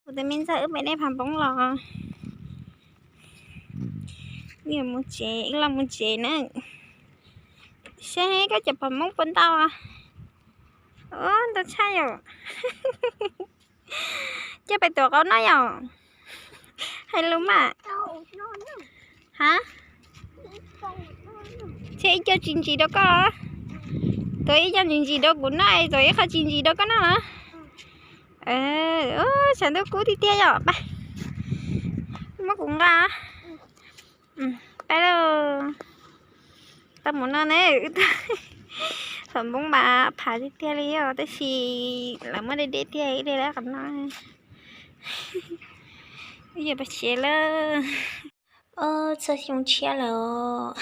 Kuv tus me ntxawg wb pem dej Phav Npoob los. Wb mus tsev, wb los mus tsev na. Seb koj cov Phav Npoob puas ntau. Ua ntau tshaj yom. Coj pais tuav qaub noj yom. Hais lus mas. Ha, thiab ib co tsis ntsis rau koj. Tuav ib co tsis ntsis rau kuv noj, tuav ib qho tsis ntsis rau koj noj. Tshav ntuj kub tiag tiag yom. Pab, muab kuv nqa. Pab lauj. Tau mus no ne. Phav Npoob mas phav tiag tiag li os, tab sis lawv muab deb deb tiag, wb de lawv qhov no. Wb yuav pais tsev lawm. Ob, txog xyoo tshiab lawm os.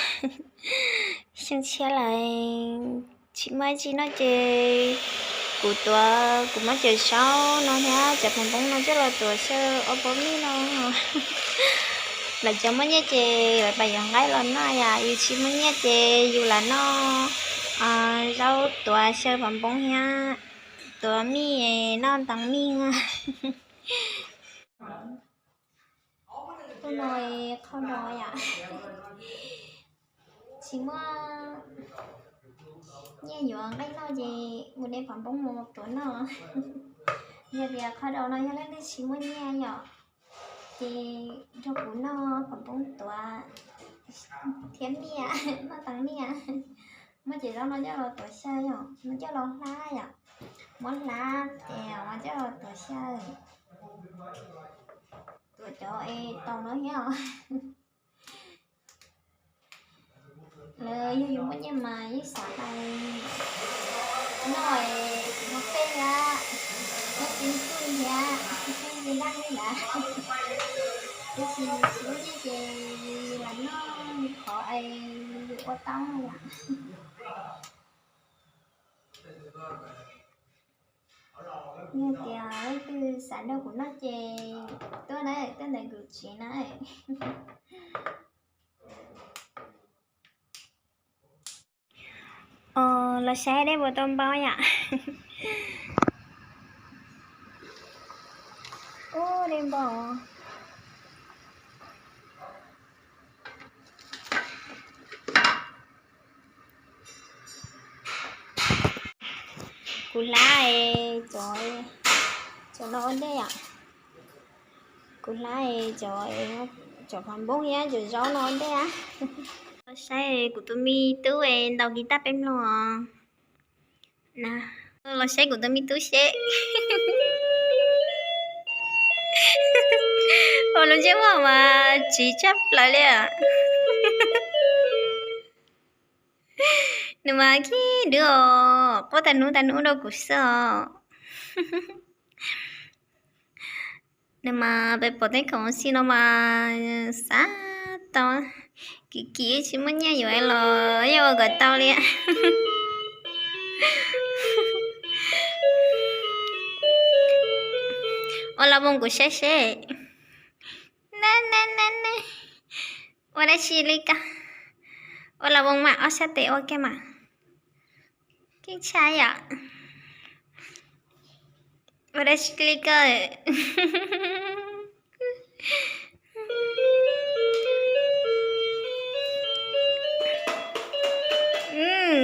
Xyoo tshiab lawm, tsis muaj dab tsi noj ces kuv tuav, kuv muab cov zaub no thiab cov Phav Npoob no coj los tuav xyaw ob pob mij no. Lawv cov muaj nyiaj ces lawv pab yuav nqaij los noj, yus tsis muaj nyiaj ces yus lam noj zaub tuav xyaw Phav Npoob thiab tuav mij noj ntees mij. Hnub no qhov no yom, tsis muaj nyiaj yuav nqaij noj ces mus de Phav Npoob mus tuav noj. Yog tias qhov no yog leej twg tsis muaj nyiaj yom, ces nrog kuv noj Phav Npoob tuav thiab mij, noj ntees mij. Muab cov zaub no coj los tuav xyaw yom, muab coj los hlab yom, muab hlab ces muab coj los tuav xyaw, tuav cov es tau no thiab os. Lawv yog yus muaj nyiaj mas yeej xav hais noj es kuv muaj pej thiab, muaj txiv txuj thiab, txiv txuj txiv ntaj li ntawd. Tab sis tsis muaj nyiaj ces lam noj qhov es yus ua tau yom. Yog tias leej twg xav nrog kuv noj ces tuaj na, tuaj ntawm kuv tsev na. Los saib dej puas tau npau yom. Ub, dej npau. Kuv hlab cov no ua ntej yom. Kuv hlab cov, cov Phav Npoob thiab cov zaub no ua ntej. Los saib kuv tus me tub ntaus kiv taj peb mloog. Los saib kuv tus me tub seb. Ua lub ntsej muag mas tsiv tshaj plaws li. Nws mas khib dwb os, quaj tag hnub tag hnub rau kuv xwb os. Nws mas peb pom tej khoom xi no mas xav tau, kim kim tsis muaj nyiaj yuav los yeej ua kom tau li. Ua los voos kuv saib seb. Ne ne ne ne. Ua dab tsi li ko? Ua los voos mas ob sab tes ua kiag mas. Keej tshaj yom. Ua dab tsi li ko?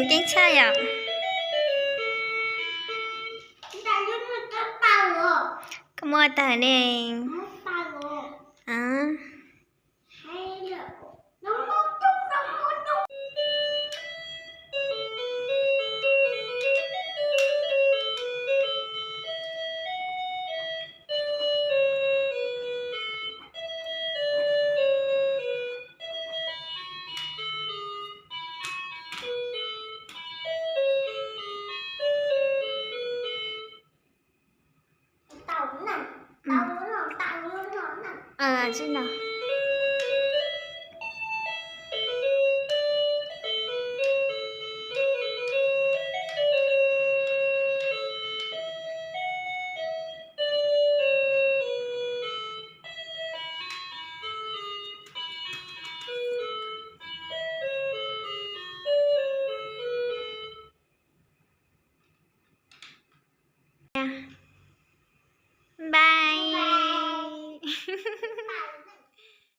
Keej tshaj yom. Koj muab ua tag ne. Bye.